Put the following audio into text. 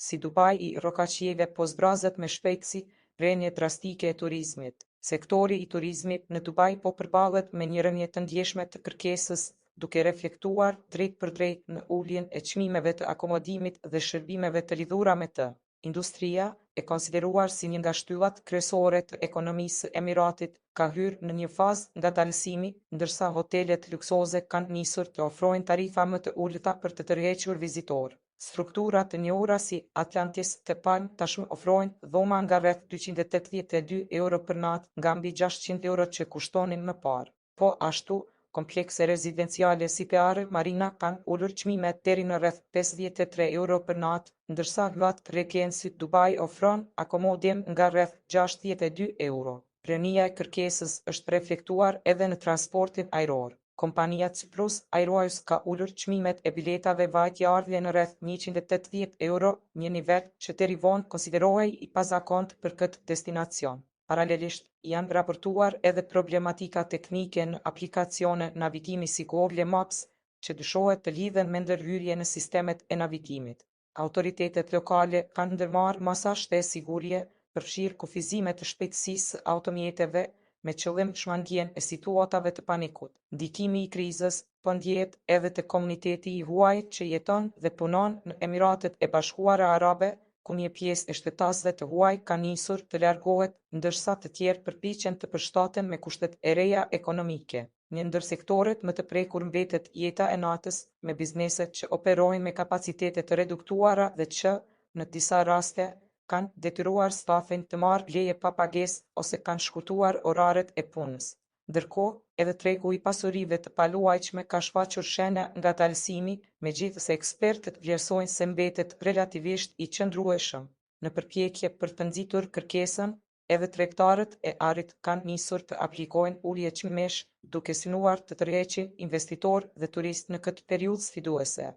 si Dubai i rrokaqiejve po zbrazet me shpejtësi, rënie drastike e turizmit. Sektori i turizmit në Dubai po përballet me një rënie të ndjeshme të kërkesës, duke reflektuar drejtpërdrejt në uljen e çmimeve të akomodimit dhe shërbimeve të lidhura me të. Industria, e konsideruar si një nga shtyllat kryesore të ekonomisë së Emiratit, ka hyrë në një fazë ngadalësimi, ndërsa hotelet luksoze kanë nisur të ofrojnë tarifa më të ulëta për të tërhequr vizitorë. Struktura të njohura si Atlantis The Palm tashmë ofrojnë dhoma nga rreth 282 euro për natë, nga mbi 600 euro që kushtonin më parë. Po ashtu, komplekse rezidenciale si Pearl Marina kanë ulur çmimet deri në rreth 53 euro për natë, ndërsa Hyatt Regency Dubai ofron akomodim nga rreth 62 euro. Rënia e kërkesës është reflektuar edhe në transportin ajror. Kompania Cyprus Airways ka ulur çmimet e biletave vajtje-ardhje në rreth 180 euro, një nivel që deri vonë konsiderohej i pazakontë për këtë destinacion. Paralelisht, janë raportuar edhe problematika teknike në aplikacione navigimi si Google Maps, që dyshohet të lidhen me ndërhyrje në sistemet e navigimit. Autoritetet lokale kanë ndërmarrë masa shtesë sigurie, përfshirë kufizime të shpejtësisë së automjeteve, me qëllim shmangien e situatave të panikut. Ndikimi i krizës po ndjehet edhe te komuniteti i huaj që jeton dhe punon në Emiratet e Bashkuara Arabe, ku një pjesë e shtetasve të huaj ka nisur të largohet, ndërsa të tjerë përpiqen të përshtaten me kushtet e reja ekonomike. Një ndër sektorët më të prekur mbetet jeta e natës, me bizneset që operojnë me kapacitete të reduktuara dhe që, në disa raste, kanë detyruar stafin të marrë leje pa pagesë ose kanë shkurtuar oraret e punës. Ndërkohë, edhe tregu i pasurive të paluajtshme ka shfaqur shenja ngadalësimi, megjithëse ekspertët vlerësojnë se mbetet relativisht i qëndrueshëm. Në përpjekje për të nxitur kërkesën, edhe tregtarët e arit kanë nisur të aplikojnë ulje çmimesh, duke synuar të tërheqin investitorë dhe turistë në këtë periudhë sfiduese.